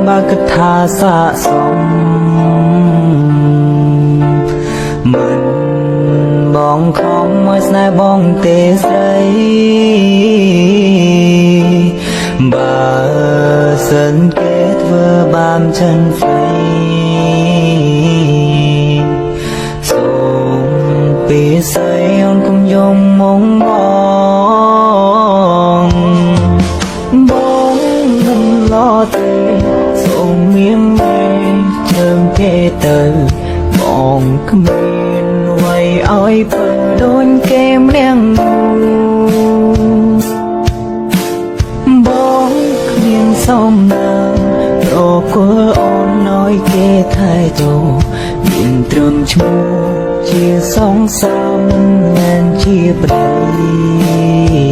បើគិតថាស័កសមមិនបងខំឲ្យស្នេហ៍បងទេស្រីបើសិនគេធ្វើបាបចិនហ្វៃសូមពីស័យអូនកុំយំមងងបងមិនល្អទេសូមមានមេជើងគេទៅបងគ្មានអ្វីឲ្យពើដូចគេម្នាក់នោះ បងគ្មានសំណាងប្រគល់អូនឲ្យគេថែចូលមានត្រឹមឈ្មោះជាសង្សារមិនមែនជាប្តី។